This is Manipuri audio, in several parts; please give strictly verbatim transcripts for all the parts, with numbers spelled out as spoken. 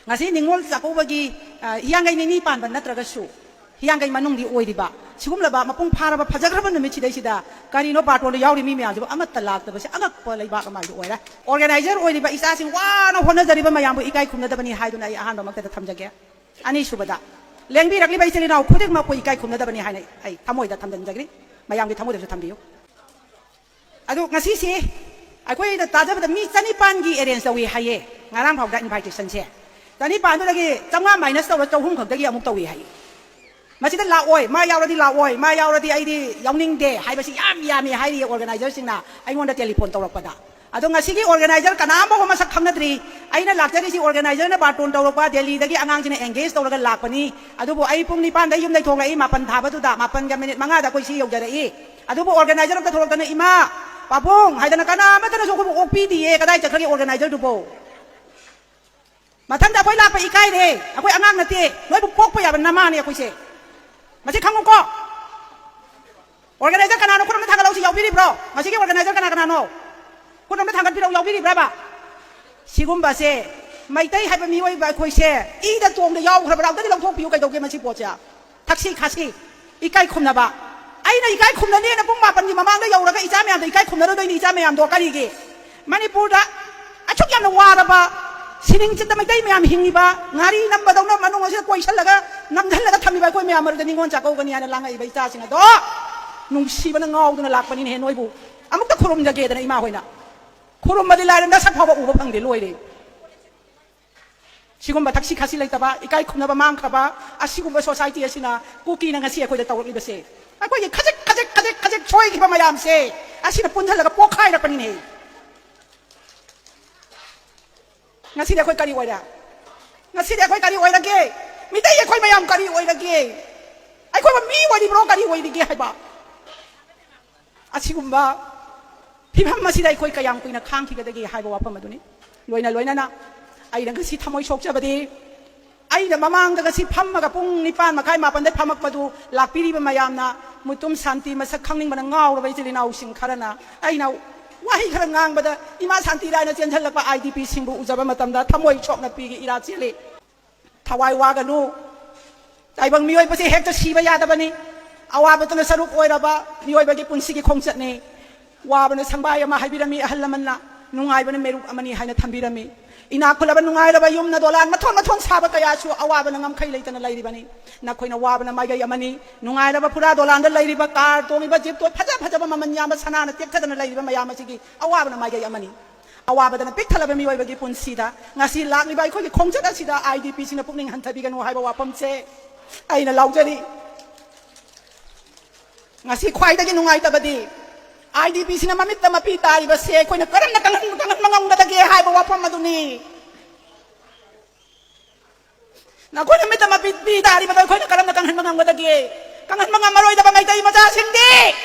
ꯉꯁꯤ ꯅꯤꯉꯣꯜ ꯆꯥꯛꯀꯧꯕꯒꯤ, ꯑ, ꯍꯤꯌꯥꯡꯒꯩ ꯅꯤꯅꯤ ꯄꯥꯟꯕ ꯅꯠꯇ꯭ꯔꯒꯁꯨ, ꯍꯤꯌꯥꯡꯒꯩ ꯃꯅꯨꯡꯗꯤ ꯑꯣꯏꯔꯤꯕ, ꯁꯤꯒꯨꯝꯂꯕ ꯃꯄꯨꯡ ꯐꯥꯔꯕ ꯐꯖꯈ꯭ꯔꯕ ꯅꯨꯃꯤꯠꯁꯤꯗꯩꯁꯤꯗ ꯀꯔꯤꯅꯣ ꯕꯥꯔꯇꯣꯟꯗ ꯌꯥꯎꯔꯤ ꯃꯤ ꯃꯌꯥꯝꯁꯤꯕꯨ ꯑꯃꯠꯇ ꯂꯥꯛꯇꯕꯁꯦ ꯑꯉꯛꯄ ꯂꯩꯕꯥꯛ ꯑꯃ ꯑꯣꯏꯔꯦ꯫ ꯑꯣꯔꯒꯅꯥꯏꯖꯔ ꯑꯣꯏꯔꯤꯕ ꯏꯆꯥꯁꯤꯡ ꯋꯥꯅ ꯍꯣꯠꯅꯖꯔꯤꯕ ꯃꯌꯥꯝꯕꯨ ꯏꯀꯥꯏ ꯈꯨꯝꯅꯗꯕꯅꯤ ꯍꯥꯏꯗꯨꯅ ꯑꯩ ꯑꯍꯥꯟꯕꯃꯛꯇꯗ ꯊꯝꯖꯒꯦ꯫ ꯑꯅꯤꯁꯨꯕꯗ, ꯂꯦꯡꯕꯤꯔꯛꯂꯤꯕ ꯏꯆꯤꯜ ꯏꯅꯥꯎ ꯈꯨꯗꯤꯡꯃꯛꯄꯨ ꯏꯀꯥꯏ ꯈꯨꯝꯅꯗꯕꯅꯤ ꯍꯥꯏꯅ ꯑꯩ ꯊꯃꯣꯏꯗ ꯊꯝꯖꯤꯟꯖꯒꯅꯤ, ꯃꯌꯥꯝꯒꯤ ꯊꯃꯣꯏꯗꯁꯨ ꯊꯝꯕꯤꯌꯨ꯫ ꯑꯗꯨ ꯉꯁꯤꯁꯦ ꯑꯩꯈꯣꯏꯅ ꯇꯥꯖꯕꯗ ꯃꯤ ꯆꯅꯤꯄꯥꯟꯒꯤ ꯑꯦꯔꯦꯟꯖ ꯇꯧꯏ ꯍꯥꯏꯌꯦ꯫ ꯉꯔꯥꯡ ꯐꯥꯎꯗ ꯏꯟꯚꯥꯏꯇꯦꯁꯟꯁꯦ ꯆꯅꯤꯄꯥꯟꯗꯨꯗꯒꯤ ꯆꯥꯝꯃꯉꯥ ꯃꯥꯏꯅꯁ ꯇꯧꯔ ꯆꯍꯨꯝ ꯈꯛꯇꯒꯤ ꯑꯃꯨꯛ ꯇꯧꯏ ꯍꯥꯏꯌꯦ꯫ ꯃꯁꯤꯗ ꯂꯥꯛꯑꯣꯏ, ꯃꯥ ꯌꯥꯎꯔꯗꯤ ꯂꯥꯛꯑꯣꯏ, ꯃꯥ ꯌꯥꯎꯔꯗꯤ ꯑꯩꯗꯤ ꯌꯥꯎꯅꯤꯡꯗꯦ ꯍꯥꯏꯕꯁꯤ ꯌꯥꯝ ꯌꯥꯝꯃꯤ ꯍꯥꯏꯔꯤꯌꯦ ꯑꯣꯔꯒꯅꯥꯏꯖꯔꯁꯤꯡꯅ ꯑꯩꯉꯣꯟꯗ ꯇꯦꯂꯤꯐꯣꯟ ꯇꯧꯔꯛꯄꯗ꯫ ꯑꯗꯣ ꯉꯁꯤꯒꯤ ꯑꯣꯔꯒꯅꯥꯏꯖꯔ ꯀꯅꯥꯝꯐꯥꯎꯕ ꯃꯁꯛ ꯈꯪꯅꯗ꯭ꯔꯤ꯫ ꯑꯩꯅ ꯂꯥꯛꯆꯔꯤꯁꯤ ꯑꯣꯔꯒꯅꯥꯏꯖꯔꯅ ꯕꯥꯔꯇꯣꯟ ꯇꯧꯔꯛꯄ, ꯗꯦꯜꯂꯤꯗꯒꯤ ꯑꯉꯥꯡꯁꯤꯡꯅ ꯑꯦꯡꯒꯦꯖ ꯇꯧꯔꯒ ꯂꯥꯛꯄꯅꯤ꯫ ꯑꯗꯨꯕꯨ ꯑꯩ ꯄꯨꯡ ꯅꯤꯄꯥꯟꯗ ꯌꯨꯝꯗꯩ ꯊꯣꯛꯂꯛꯏ, ꯃꯥꯄꯟ ꯊꯥꯕꯗꯨꯗ, ꯃꯥꯄꯟꯒ ꯃꯤꯅꯤꯠ ꯃꯉꯥꯗ ꯑꯩꯈꯣꯏ ꯁꯤ ꯌꯧꯖꯔꯛꯏ꯫ ꯑꯗꯨꯕꯨ ꯑꯣꯔꯒꯅꯥꯏꯖꯔ ꯑꯝꯇ ꯊꯣꯛꯂꯛꯇꯅ, "ꯏꯃꯥ, ꯄꯥꯕꯨꯡ" ꯍꯥꯏꯗꯅ ꯀꯅꯥ ꯑꯃꯠꯇꯅꯁꯨ ꯑꯩꯈꯣꯏꯕꯨ ꯑꯣꯛꯄꯤꯗꯤꯌꯦ꯫ ꯀꯗꯥꯏ ꯆꯠꯈ꯭ꯔꯒꯦ ꯑꯣꯔꯒꯅꯥꯏꯖꯔꯗꯨꯕꯣ? ꯃꯊꯪꯗ ꯑꯩꯈꯣꯏ ꯂꯥꯛꯄ ꯏꯀꯥꯏꯔꯦ꯫ ꯑꯩꯈꯣꯏ ꯑꯉꯥꯡ ꯅꯠꯇꯦ, ꯅꯣꯏꯕꯨ ꯄꯣꯛꯄ ꯌꯥꯕ ꯅꯃꯥꯅꯦ ꯑꯩꯈꯣꯏꯁꯦ꯫ ꯃꯁꯤ ꯈꯪꯉꯨꯀꯣ꯫ ꯑꯣꯔꯒꯅꯥꯏꯖꯔ ꯀꯅꯥꯅꯣ? ꯈꯨꯠ ꯑꯝꯇ ꯊꯥꯡꯒꯠꯂꯛꯎꯁꯤ, ꯌꯥꯎꯕꯤꯔꯤꯕ꯭ꯔꯣ? ꯉꯁꯤꯒꯤ ꯑꯣꯔꯒꯅꯥꯏꯖꯔ ꯀꯅꯥ ꯀꯅꯥꯅꯣ? ꯈꯨꯠ ꯑꯝꯇ ꯊꯥꯡꯒꯠꯄꯤꯔꯛꯎ, ꯌꯥꯎꯕꯤꯔꯤꯕ꯭ꯔꯕ? ꯁꯤꯒꯨꯝꯕꯁꯦ, ꯃꯩꯇꯩ ꯍꯥꯏꯕ ꯃꯤꯑꯣꯏꯕ ꯑꯩꯈꯣꯏꯁꯦ ꯏꯗ ꯇꯣꯡꯗ ꯌꯥꯎꯈ꯭ꯔꯕ꯭ꯔꯥ? ꯑꯝꯇꯗꯤ ꯂꯧꯊꯣꯛꯄꯤꯌꯨ꯫ ꯀꯩꯗꯧꯒꯦ ꯃꯁꯤ ꯄꯣꯠꯁꯦ? ꯊꯛꯁꯤ ꯈꯥꯁꯤ, ꯏꯀꯥꯏ ꯈꯨꯝꯅꯕ꯫ ꯑꯩꯅ ꯏꯀꯥꯏ ꯈꯨꯝꯅꯅꯦꯅ ꯄꯨꯡ ꯃꯥꯄꯟꯒꯤ ꯃꯃꯥꯡꯗ ꯌꯧꯔꯒ ꯏꯆꯥ ꯃꯌꯥꯝꯗꯣ ꯏꯀꯥꯏ ꯈꯨꯝꯅꯔꯣꯏꯗꯣꯏꯅꯤ꯫ ꯏꯆꯥ ꯃꯌꯥꯝꯗꯣ ꯀꯔꯤꯒꯤ? ꯃꯅꯤꯄꯨꯔꯗ ꯑꯁꯨꯛ ꯌꯥꯝꯅ ꯋꯥꯔꯕ, ꯁꯤꯅꯤꯡꯆꯤꯠꯇ ꯃꯩꯇꯩ ꯃꯌꯥꯝ ꯍꯤꯡꯉꯤꯕ, ꯉꯥꯔꯤ ꯅꯝꯕꯗꯧꯅ ꯃꯅꯨꯡ ꯑꯁꯤꯗ ꯀꯣꯏꯁꯜꯂꯒ, ꯅꯝꯁꯤꯜꯂꯒ ꯊꯝꯃꯤꯕ ꯑꯩꯈꯣꯏ ꯃꯌꯥꯝ ꯃꯔꯛꯇ ꯅꯤꯉꯣꯜ ꯆꯥꯛꯀꯧꯒꯅꯤ ꯍꯥꯏꯅ ꯂꯥꯡꯉꯛꯏꯕ ꯏꯆꯥꯁꯤꯡ ꯑꯗꯣ, ꯅꯨꯡꯁꯤꯕꯅ ꯉꯥꯎꯗꯨꯅ ꯂꯥꯛꯄꯅꯤꯅꯦꯍꯦ꯫ ꯅꯣꯏꯕꯨ ꯑꯃꯨꯛꯇ ꯈꯨꯔꯨꯝꯖꯒꯦꯗꯅ ꯏꯃꯥ ꯍꯣꯏꯅ꯫ ꯈꯨꯔꯨꯝꯕꯗꯤ ꯂꯥꯏꯔꯦ, ꯅꯁꯛ ꯐꯥꯎꯕ ꯎꯕ ꯐꯪꯗꯦ, ꯂꯣꯏꯔꯦ꯫ ꯁꯤꯒꯨꯝꯕ ꯊꯛꯁꯤ ꯈꯥꯁꯤ ꯂꯩꯇꯕ, ꯏꯀꯥꯏ ꯈꯨꯝꯅꯕ ꯃꯥꯡꯈ꯭ꯔꯕ ꯑꯁꯤꯒꯨꯝꯕ ꯁꯣꯁꯥꯏꯇꯤ ꯑꯁꯤꯅ ꯀꯨꯀꯤꯅ ꯉꯁꯤ ꯑꯩꯈꯣꯏꯗ ꯇꯧꯔꯛꯂꯤꯕꯁꯦ, ꯑꯩꯈꯣꯏꯒꯤ ꯈꯖꯤꯛ ꯈꯖꯤꯛ ꯈꯖꯤꯛ ꯈꯖꯤꯛ ꯁꯣꯏꯈꯤꯕ ꯃꯌꯥꯝꯁꯦ ꯑꯁꯤꯅ ꯄꯨꯟꯁꯤꯜꯂꯒ ꯄꯣꯛꯈꯥꯏꯔꯛꯄꯅꯤꯅꯦ꯫ ꯉꯁꯤꯗꯤ ꯑꯩꯈꯣꯏ ꯀꯔꯤ ꯑꯣꯏꯔꯦ? ꯉꯁꯤꯗꯤ ꯑꯩꯈꯣꯏ ꯀꯔꯤ ꯑꯣꯏꯔꯒꯦ? ꯃꯤꯇꯩ ꯑꯩꯈꯣꯏ ꯃꯌꯥꯝ ꯀꯔꯤ ꯑꯣꯏꯔꯒꯦ? ꯑꯩꯈꯣꯏꯕꯨ ꯃꯤ ꯑꯣꯏꯔꯤꯕ꯭ꯔꯣ, ꯀꯔꯤ ꯑꯣꯏꯔꯤꯒꯦ ꯍꯥꯏꯕ? ꯑꯁꯤꯒꯨꯝꯕ ꯐꯤꯕꯝ ꯑꯁꯤꯗ ꯑꯩꯈꯣꯏ ꯀꯌꯥꯝ ꯀꯨꯏꯅ ꯈꯥꯡꯈꯤꯒꯗꯒꯦ ꯍꯥꯏꯕ ꯋꯥꯐꯝ ꯑꯗꯨꯅꯤ꯫ ꯂꯣꯏꯅ ꯂꯣꯏꯅꯅ ꯑꯩꯅ ꯉꯁꯤ ꯊꯃꯣꯏ ꯁꯣꯛꯆꯕꯗꯤ, ꯑꯩꯅ ꯃꯃꯥꯡꯗ ꯉꯁꯤ ꯐꯝꯃꯒ ꯄꯨꯡ ꯅꯤꯄꯥꯟ ꯃꯈꯥꯏ, ꯃꯥꯄꯟꯗ ꯐꯝꯃꯛꯄꯗꯨ ꯂꯥꯛꯄꯤꯔꯤꯕ ꯃꯌꯥꯝꯅ, ꯃꯨꯇꯨꯝ ꯁꯥꯟꯇꯤ ꯃꯁꯛ ꯈꯪꯅꯤꯡꯕꯅ ꯉꯥꯎꯔꯕ ꯏꯆꯤꯜ ꯏꯅꯥꯎꯁꯤꯡ ꯈꯔꯅ ꯑꯩꯅ ꯋꯥꯍꯩ ꯈꯔ ꯉꯥꯡꯕꯗ ꯏꯃꯥ ꯁꯥꯟꯇꯤ ꯔꯥꯏꯅ ꯆꯦꯟꯁꯤꯜꯂꯛꯄ ꯑꯥꯏ ꯗꯤ ꯄꯤꯁꯤꯡꯕꯨ ꯎꯖꯕ ꯃꯇꯝꯗ ꯊꯃꯣꯏ ꯁꯣꯛꯅ ꯄꯤꯒꯤ ꯏꯔꯥ ꯆꯦꯜꯂꯤ꯫ ꯊꯋꯥꯏ ꯋꯥꯒꯅꯨ꯫ ꯇꯥꯏꯕꯪ ꯃꯤꯑꯣꯏꯕꯁꯦ ꯍꯦꯛꯇ ꯁꯤꯕ ꯌꯥꯗꯕꯅꯤ꯫ ꯑꯋꯥꯕꯗꯨꯅ ꯁꯔꯨꯛ ꯑꯣꯏꯔꯕ ꯃꯤꯑꯣꯏꯕꯒꯤ ꯄꯨꯟꯁꯤꯒꯤ ꯈꯣꯡꯆꯠꯅꯤ꯫ ꯋꯥꯕꯅ ꯁꯪꯕꯥꯏ ꯑꯃ ꯍꯥꯏꯕꯤꯔꯝꯃꯤ ꯑꯍꯜ ꯂꯃꯟꯅ, ꯅꯨꯡꯉꯥꯏꯕꯅ ꯃꯦꯔꯨꯛ ꯑꯃꯅꯤ ꯍꯥꯏꯅ ꯊꯝꯕꯤꯔꯝꯃꯤ꯫ ꯏꯅꯥꯛ ꯈꯨꯜꯂꯕ ꯅꯨꯡꯉꯥꯏꯔꯕ ꯌꯨꯝꯅ ꯗꯣꯂꯥꯟ ꯃꯊꯣꯟ ꯃꯊꯣꯟ ꯁꯥꯕ ꯀꯌꯥꯁꯨ ꯑꯋꯥꯕꯅ ꯉꯝꯈꯩ ꯂꯩꯇꯅ ꯂꯩꯔꯤꯕꯅꯤ꯫ ꯅꯈꯣꯏꯅ ꯋꯥꯕꯅ ꯃꯥꯏꯀꯩ ꯑꯃꯅꯤ, ꯅꯨꯡꯉꯥꯏꯔꯕ ꯐꯨꯔꯥ ꯗꯣꯂꯥꯟꯗ ꯂꯩꯔꯤꯕ, ꯀꯥꯔ ꯇꯣꯡꯂꯤꯕ, ꯖꯤꯞꯇꯣ ꯐꯖ ꯐꯖꯕ ꯃꯃꯜ ꯌꯥꯝꯕ ꯁꯅꯥꯅ ꯇꯦꯛꯊꯗꯅ ꯂꯩꯔꯤꯕ ꯃꯌꯥꯝ ꯑꯁꯤꯒꯤ ꯑꯋꯥꯕꯅ ꯃꯥꯏꯀꯩ ꯑꯃꯅꯤ꯫ ꯑꯋꯥꯕꯗꯅ ꯄꯤꯛ ꯊꯜꯂꯕ ꯃꯤꯑꯣꯏꯕꯒꯤ ꯄꯨꯟꯁꯤꯗ ꯉꯁꯤ ꯂꯥꯛꯂꯤꯕ ꯑꯩꯈꯣꯏꯒꯤ ꯈꯣꯡꯆꯠ ꯑꯁꯤꯗ ꯑꯥꯏ ꯗꯤ ꯄꯤꯁꯤꯡꯅ ꯄꯨꯛꯅꯤꯡ ꯍꯟꯊꯕꯤꯒꯅꯨ ꯍꯥꯏꯕ ꯋꯥꯐꯝꯁꯦ ꯑꯩꯅ ꯂꯥꯎꯖꯔꯤ꯫ ꯉꯁꯤ ꯈ꯭ꯋꯥꯏꯗꯒꯤ ꯅꯨꯡꯉꯥꯏꯇꯕꯗꯤ ꯑꯥꯏ ꯗꯤ ꯄꯤꯁꯤꯅ ꯃꯃꯤꯠꯇ ꯃꯄꯤ ꯇꯥꯔꯤꯕꯁꯦ ꯑꯩꯈꯣꯏꯅ ꯀꯔꯝꯅ ꯀꯪꯍꯟ-, ꯀꯪꯍꯟꯕ ꯉꯝꯒꯗꯒꯦ ꯍꯥꯏꯕ ꯋꯥꯐꯝ ꯑꯗꯨꯅꯤ꯫ ꯅꯈꯣꯏꯅ ꯃꯤꯠꯇ ꯃꯄꯤ ꯄꯤ ꯇꯥꯔꯤꯕꯗꯣ ꯑꯩꯈꯣꯏꯅ ꯀꯔꯝꯅ ꯀꯪꯍꯟꯕ ꯉꯝꯒꯗꯒꯦ? ꯀꯪꯍꯟꯕ ꯉꯝꯃꯔꯣꯏꯗꯕ ꯃꯩꯇꯩ ꯃꯆꯥꯁꯤꯡꯗꯤ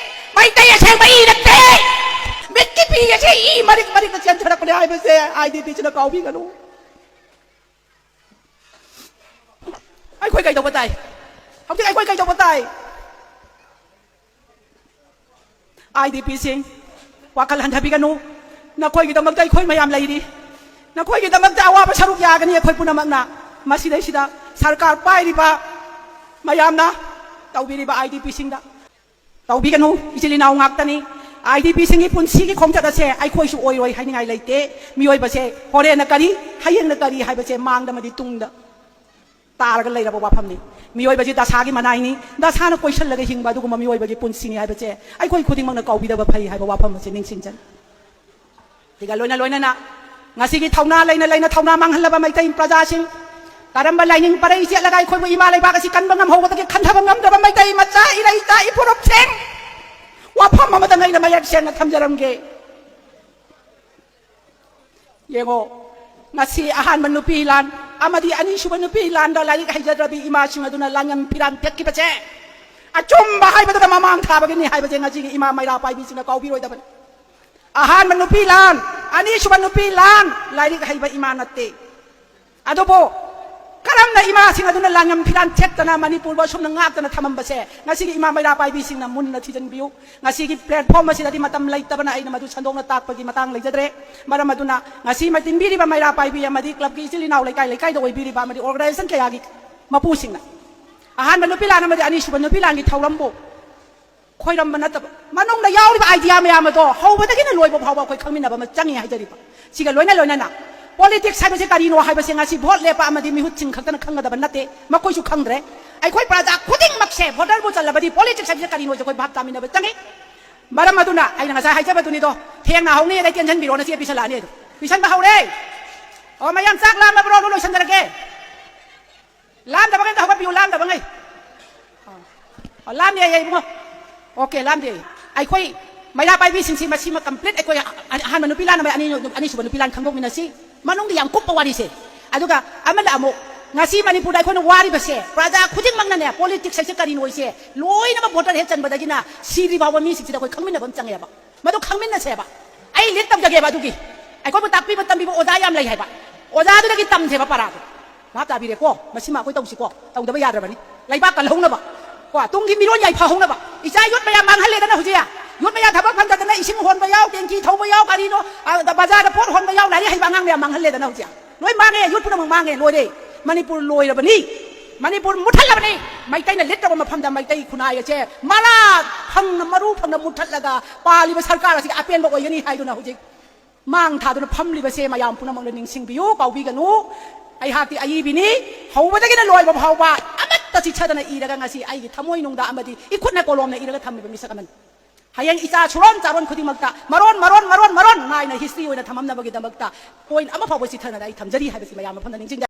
ꯃꯩꯇꯩ ꯑꯁꯦꯡꯕ ꯏ ꯅꯠꯇꯦ꯫ ꯃꯤꯠꯀꯤ ꯄꯤ ꯑꯁꯦ ꯏ ꯃꯔꯤꯛ ꯃꯔꯤꯛꯇ ꯆꯦꯟꯊꯔꯛꯄꯅꯦ ꯍꯥꯏꯕꯁꯦ ꯑꯥꯏ ꯗꯤ ꯄꯤꯁꯤꯅ ꯀꯥꯎꯕꯤꯒꯅꯨ꯫ ꯑꯩꯈꯣꯏ ꯀꯩꯗꯧꯕ ꯇꯥꯏ? ꯍꯧꯖꯤꯛ ꯑꯩꯈꯣꯏ ꯀꯩꯗꯧꯕ ꯇꯥꯏ? ꯑꯥꯏ ꯗꯤ ꯄꯤꯁꯤꯡ, ꯋꯥꯈꯜ ꯍꯟꯊꯕꯤꯒꯅꯨ꯫ ꯅꯈꯣꯏꯒꯤꯗꯃꯛꯇ ꯑꯩꯈꯣꯏ ꯃꯌꯥꯝ ꯂꯩꯔꯤ꯫ ꯅꯈꯣꯏꯒꯤꯗꯃꯛꯇ ꯑꯋꯥꯕ ꯁꯔꯨꯛ ꯌꯥꯒꯅꯤ ꯑꯩꯈꯣꯏ ꯄꯨꯝꯅꯃꯛꯅ꯫ ꯃꯁꯤꯗꯩꯁꯤꯗ ꯁꯔꯀꯥꯔ ꯄꯥꯏꯔꯤꯕ ꯃꯌꯥꯝꯅ ꯇꯧꯕꯤꯔꯤꯕ ꯑꯥꯏ ꯗꯤ ꯄꯤꯁꯤꯡꯗ ꯇꯧꯕꯤꯒꯅꯨ꯫ ꯏꯆꯤꯜ ꯏꯅꯥꯎ ꯉꯥꯛꯇꯅꯤ꯫ ꯑꯥꯏ ꯗꯤ ꯄꯤꯁꯤꯡꯒꯤ ꯄꯨꯟꯁꯤꯒꯤ ꯈꯣꯡꯆꯠ ꯑꯁꯦ ꯑꯩꯈꯣꯏꯁꯨ ꯑꯣꯏꯔꯣꯏ ꯍꯥꯏꯅꯤꯡꯉꯥꯏ ꯂꯩꯇꯦ꯫ ꯃꯤꯑꯣꯏꯕꯁꯦ ꯍꯣꯔꯦꯟꯅ ꯀꯔꯤ, ꯍꯌꯦꯡꯅ ꯀꯔꯤ ꯍꯥꯏꯕꯁꯦ ꯃꯥꯡꯗ ꯑꯃꯗꯤ ꯇꯨꯡꯗ ꯇꯥꯔꯒ ꯂꯩꯔꯕ ꯋꯥꯐꯝꯅꯤ꯫ ꯃꯤꯑꯣꯏꯕꯁꯤ ꯗꯁꯥꯒꯤ ꯃꯅꯥꯏꯅꯤ꯫ ꯗꯁꯥꯅ ꯀꯣꯏꯁꯜꯂꯒ ꯍꯤꯡꯕ ꯑꯗꯨꯒꯨꯝꯕ ꯃꯤꯑꯣꯏꯕꯒꯤ ꯄꯨꯟꯁꯤꯅꯤ ꯍꯥꯏꯕꯁꯦ ꯑꯩꯈꯣꯏ ꯈꯨꯗꯤꯡꯃꯛꯅ ꯀꯥꯎꯕꯤꯗꯕ ꯐꯩ ꯍꯥꯏꯕ ꯋꯥꯐꯝ ꯑꯁꯤ ꯅꯤꯡꯁꯤꯡꯖꯅꯤ꯫ ꯁꯤꯒ ꯂꯣꯏꯅ ꯂꯣꯏꯅꯅ ꯉꯁꯤꯒꯤ ꯊꯧꯅꯥ ꯂꯩꯅ ꯂꯩꯅ ꯊꯧꯅꯥ ꯃꯥꯡꯍꯜꯂꯕ ꯃꯩꯇꯩ ꯄ꯭ꯔꯖꯥꯁꯤꯡ, ꯀꯔꯝꯕ ꯂꯥꯏꯅꯤꯡ ꯄꯔꯩ ꯆꯦꯠꯂꯒ ꯑꯩꯈꯣꯏꯕꯨ ꯏꯃꯥ ꯂꯩꯕꯥꯛ ꯑꯁꯤ ꯀꯟꯕ ꯉꯝꯍꯧꯕꯗꯒꯦ ꯈꯟꯊꯕ ꯉꯝꯗ꯭ꯔꯕ ꯃꯩꯇꯩ ꯃꯆꯥ, ꯏꯔꯩ ꯏꯆꯥ, ꯏꯄꯨꯔꯨꯞꯁꯤꯡ, ꯋꯥꯐꯝ ꯑꯃꯇꯪ ꯑꯩꯅ ꯃꯌꯦꯛ ꯁꯦꯡꯅ ꯊꯝꯖꯔꯝꯒꯦ꯫ ꯌꯦꯡꯉꯣ, ꯉꯁꯤ ꯑꯍꯥꯟꯕ ꯅꯨꯄꯤ ꯂꯥꯟ ꯑꯃꯗꯤ ꯑꯅꯤꯁꯨꯕ ꯅꯨꯄꯤ ꯂꯥꯟꯗ ꯂꯥꯏꯔꯤꯛ ꯍꯩꯖꯗ꯭ꯔꯕꯤ ꯏꯃꯥꯁꯤꯡ ꯑꯗꯨꯅ ꯂꯥꯡꯉꯝ ꯐꯤꯔꯥꯟ ꯊꯦꯠꯈꯤꯕꯁꯦ ꯑꯆꯨꯝꯕ ꯍꯥꯏꯕꯗꯨꯗ ꯃꯃꯥꯡ ꯊꯥꯕꯒꯤꯅꯤ ꯍꯥꯏꯕꯁꯦ ꯉꯁꯤꯒꯤ ꯏꯃꯥ ꯃꯩꯔꯥ ꯄꯥꯏꯕꯤꯁꯤꯡꯅ ꯀꯥꯎꯕꯤꯔꯣꯏꯗꯕꯅꯤ꯫ ꯑꯍꯥꯟꯕ ꯅꯨꯄꯤ ꯂꯥꯟ, ꯑꯅꯤꯁꯨꯕ ꯅꯨꯄꯤ ꯂꯥꯟ, ꯂꯥꯏꯔꯤꯛ ꯍꯩꯕ ꯏꯃꯥ ꯅꯠꯇꯦ꯫ ꯑꯗꯨꯕꯨ ꯀꯔꯝ ꯌꯥꯝꯅ ꯏꯃꯥꯁꯤꯡ ꯑꯗꯨꯅ ꯂꯥꯡꯉꯝ ꯐꯤꯔꯥꯟ ꯊꯦꯠꯇꯅ ꯃꯅꯤꯄꯨꯔꯕꯨ ꯑꯁꯨꯝꯅ ꯉꯥꯛꯇꯅ ꯊꯝꯃꯝꯕꯁꯦ ꯉꯁꯤꯒꯤ ꯏꯃꯥ ꯃꯩꯔꯥ ꯄꯥꯏꯕꯤꯁꯤꯡꯅ ꯃꯨꯟꯅ ꯊꯤꯖꯤꯟꯕꯤꯌꯨ꯫ ꯉꯁꯤꯒꯤ platform ꯑꯁꯤꯗꯗꯤ ꯃꯇꯝ ꯂꯩꯇꯕꯅ ꯑꯩꯅ ꯃꯗꯨ ꯁꯟꯗꯣꯛꯅ ꯇꯥꯛꯄꯒꯤ ꯃꯇꯥꯡ ꯂꯩꯖꯗ꯭ꯔꯦ꯫ ꯃꯔꯝ ꯑꯗꯨꯅ ꯉꯁꯤ ꯃ-, ꯇꯤꯟꯕꯤꯔꯤꯕ ꯃꯩꯔꯥ ꯄꯥꯏꯕꯤ ꯑꯃꯗꯤ clubꯀꯤ ꯏꯆꯤꯜ ꯏꯅꯥꯎ, ꯂꯩꯀꯥꯏ ꯂꯩꯀꯥꯏꯗ ꯑꯣꯏꯕꯤꯔꯤꯕ ꯑꯃꯗꯤ organization ꯀꯌꯥꯒꯤ ꯃꯄꯨꯁꯤꯡꯅ ꯑꯍꯥꯟꯕ ꯅꯨꯄꯤ ꯂꯥꯟ ꯑꯃꯗꯤ ꯑꯅꯤꯁꯨꯕ ꯅꯨꯄꯤ ꯂꯥꯟꯒꯤ ꯊꯧꯔꯝꯕꯨ ꯈꯣꯏꯔꯝꯕ ꯅꯠꯇꯕ, ꯃꯅꯨꯡꯗ ꯌꯥꯎꯔꯤꯕ idea ꯃꯌꯥꯝ ꯑꯗꯣ ꯍꯧꯕꯗꯒꯤꯅ ꯂꯣꯏꯕ ꯐꯥꯎꯕ ꯑꯩꯈꯣꯏ ꯈꯪꯃꯤꯟꯅꯕ ꯑꯃ ꯆꯪꯉꯤ ꯍꯥꯏꯖꯔꯤꯕ꯫ ꯁꯤꯒ ꯂꯣꯏꯅ ꯂꯣꯏꯅꯅ politics ꯍꯥꯏꯕꯁꯦ ꯀꯔꯤꯅꯣ ꯍꯥꯏꯕꯁꯦ ꯉꯁꯤ vote ꯂꯦꯞꯄ ꯑꯃꯗꯤ ꯃꯤꯍꯨꯠꯁꯤꯡ ꯈꯛꯇꯅ ꯈꯪꯒꯗꯕ ꯅꯠꯇꯦ, ꯃꯈꯣꯏꯁꯨ ꯈꯪꯗ꯭ꯔꯦ꯫ ꯑꯩꯈꯣꯏ ꯄ꯭ꯔꯖꯥ ꯈꯨꯗꯤꯡꯃꯛꯁꯦ voterꯕꯨ ꯆꯜꯂꯕꯗꯤ politics ꯍꯥꯏꯕꯁꯦ ꯀꯔꯤꯅꯣꯁꯦ ꯑꯩꯈꯣꯏ ꯚꯥꯞ ꯇꯥꯃꯤꯟꯅꯕ ꯆꯪꯉꯤ꯫ ꯃꯔꯝ ꯑꯗꯨꯅ ꯑꯩꯅ ꯉꯁꯥꯏ ꯍꯥꯏꯖꯕꯗꯨꯅꯤꯗꯣ, ꯊꯦꯡꯅ ꯍꯧꯅꯤ ꯑꯗꯩ ꯇꯦꯟꯁꯟꯕꯤꯔꯣꯅ ꯆꯦ ꯄꯤꯁꯜꯂꯛꯑꯅꯤ ꯑꯗꯣ꯫ ꯄꯤꯁꯟꯕ ꯍꯧꯔꯦ꯫ ꯑꯣ, ꯃꯌꯥꯝ ꯆꯥꯛ ꯂꯥꯝꯃꯕ꯭ꯔꯣ? ꯑꯗꯨ ꯂꯣꯏꯁꯟꯖꯔꯒꯦ꯫ ꯂꯥꯝꯗꯕꯉꯩꯗ ꯍꯧꯒꯠꯄꯤꯌꯨ, ꯂꯥꯝꯗꯕꯉꯩ꯫ ꯑꯣ, ꯂꯥꯝꯗꯦ ꯑꯩ, ꯏꯕꯨꯡꯉꯣ꯫ Okay, ꯂꯥꯝꯗꯦ꯫ ꯑꯩꯈꯣꯏ ꯃꯩꯔꯥ ꯄꯥꯏꯕꯤꯁꯤꯡꯁꯤ ꯃꯁꯤꯃ complete ꯑꯩꯈꯣꯏ ꯑꯍꯥꯟꯕ ꯅꯨꯄꯤ ꯂꯥꯟ ꯑꯃ, ꯑꯅꯤ-, ꯑꯅꯤꯁꯨꯕ ꯅꯨꯄꯤ ꯂꯥꯟ ꯈꯪꯗꯣꯛꯃꯤꯟꯅꯁꯤ꯫ ꯃꯅꯨꯡꯗ ꯌꯥꯝ ꯀꯨꯞꯄ ꯋꯥꯔꯤꯁꯦ꯫ ꯑꯗꯨꯒ ꯑꯃꯅ ꯑꯃꯨꯛ ꯉꯁꯤ ꯃꯅꯤꯄꯨꯔꯗ ꯑꯩꯈꯣꯏꯅ ꯋꯥꯔꯤꯕꯁꯦ, ꯄ꯭ꯔꯖꯥ ꯈꯨꯗꯤꯡꯃꯛꯅꯅꯦ, politics ꯍꯥꯏꯁꯦ ꯀꯔꯤꯅꯣ ꯍꯥꯏꯁꯦ ꯂꯣꯏꯅꯃꯛ voter ꯍꯦꯛ ꯆꯟꯕꯗꯒꯤꯅ ꯁꯤꯗ꯭ꯔꯤ ꯐꯥꯎꯕ ꯃꯤꯁꯤꯡꯁꯤꯗ ꯑꯩꯈꯣꯏ ꯈꯪꯃꯤꯟꯅꯕ ꯑꯃ ꯆꯪꯉꯦꯕ꯫ ꯃꯗꯨ ꯈꯪꯃꯤꯟꯅꯁꯦꯕ꯫ ꯑꯩ lead ꯇꯧꯖꯒꯦꯕ ꯑꯗꯨꯒꯤ꯫ ꯑꯩꯈꯣꯏꯕꯨ ꯇꯥꯛꯄꯤꯕ ꯇꯝꯕꯤꯕ ꯑꯣꯖꯥ ꯌꯥꯝ ꯂꯩ ꯍꯥꯏꯕ꯫ ꯑꯣꯖꯥꯗꯨꯗꯒꯤ ꯇꯝꯁꯦꯕ ꯄꯔꯥꯗꯣ꯫ ꯚꯥꯞ ꯇꯥꯕꯤꯔꯦꯀꯣ? ꯃꯁꯤꯃ ꯑꯩꯈꯣꯏ ꯇꯧꯁꯤꯀꯣ꯫ ꯇꯧꯗꯕ ꯌꯥꯗ꯭ꯔꯕꯅꯤ꯫ ꯀꯣ, ꯇꯨꯡꯒꯤ ꯃꯤꯔꯣꯟ ꯌꯥꯏꯐꯍꯧꯅꯕ꯫ ꯏꯆꯥ youth ꯃꯌꯥꯝ ꯃꯥꯡꯍꯜꯂꯦꯗꯅ ꯍꯧꯖꯤꯛ꯫ Youth ꯃꯌꯥꯝ ꯊꯕꯛ ꯐꯪꯗꯗꯅ ꯏꯁꯤꯡ ꯍꯣꯟꯕ ꯌꯥꯎ, tanki ꯊꯧꯕ ꯌꯥꯎ, ꯀꯔꯤꯅꯣ, ꯑ, ꯕꯖꯥꯔꯗ ꯄꯣꯠ ꯍꯣꯟꯕ ꯌꯥꯎ, ꯂꯥꯏꯔꯤꯛ ꯍꯩꯕ ꯑꯉꯥꯡ ꯃꯌꯥꯝ ꯃꯥꯡꯍꯜꯂꯦꯗꯅ ꯍꯧꯖꯤꯛ꯫ ꯂꯣꯏ ꯃꯥꯡꯉꯦ, youth ꯄꯨꯝꯅꯃꯛ ꯃꯥꯡꯉꯦ, ꯂꯣꯏꯔꯦ꯫ ꯃꯅꯤꯄꯨꯔ ꯂꯣꯏꯔꯕꯅꯤ꯫ ꯃꯅꯤꯄꯨꯔ ꯃꯨꯠꯊꯠꯂꯕꯅꯤ꯫ ꯃꯩꯇꯩꯅ lead ꯇꯧꯕ ꯃꯐꯝꯗ ꯃꯩꯇꯩ ꯈꯨꯟꯅꯥꯏ ꯑꯁꯦ ꯃꯔꯥ ꯐꯪꯅ, ꯃꯔꯨ ꯐꯪꯅ ꯃꯨꯠꯊꯠꯂꯒ ꯄꯥꯜꯂꯤꯕ ꯁꯔꯀꯥꯔ ꯑꯁꯤꯒꯤ ꯑꯄꯦꯟꯕ ꯑꯣꯏꯒꯅꯤ ꯍꯥꯏꯗꯨꯅ ꯍꯧꯖꯤꯛ ꯃꯥꯡ ꯊꯥꯗꯨꯅ ꯐꯝꯂꯤꯕꯁꯦ ꯃꯌꯥꯝ ꯄꯨꯝꯅꯃꯛꯅ ꯅꯤꯡꯁꯤꯡꯕꯤꯌꯨ, ꯀꯥꯎꯕꯤꯒꯅꯨ꯫ ꯑꯩꯍꯥꯛꯇꯤ ꯑꯏꯕꯤꯅꯤ, ꯍꯧꯕꯗꯒꯤꯅ ꯂꯣꯏꯕ ꯐꯥꯎꯕ ꯑꯃꯠꯇ ꯆꯤꯠꯊꯗꯅ ꯏꯔꯒ ꯉꯁꯤ ꯑꯩꯒꯤ ꯊꯃꯣꯏꯅꯨꯡꯗ ꯑꯃꯗꯤ ꯏꯈꯨꯠꯅ ꯀꯣꯂꯣꯝꯅ ꯏꯔꯒ ꯊꯝꯂꯤꯕ ꯃꯤꯁꯛ ꯑꯃꯅꯤ꯫ ꯍꯌꯦꯡ ꯏꯆꯥ ꯁꯨꯔꯣꯟ ꯆꯥꯔꯣꯟ ꯈꯨꯗꯤꯡꯃꯛꯇ ꯃꯔꯣꯟ, ꯃꯔꯣꯟ, ꯃꯔꯣꯟ, ꯃꯔꯣꯟ ꯅꯥꯏꯅ history ꯑꯣꯏꯅ ꯊꯝꯃꯝꯅꯕꯒꯤꯗꯃꯛꯇ point ꯑꯃ ꯐꯥꯎꯕ ꯆꯤꯠꯊꯗꯅ ꯑꯩ ꯊꯝꯖꯔꯤ ꯍꯥꯏꯕꯁꯤ ꯃꯌꯥꯝ ꯃꯐꯝꯗ ꯅꯤꯡꯁꯤꯡꯖꯔꯤ꯫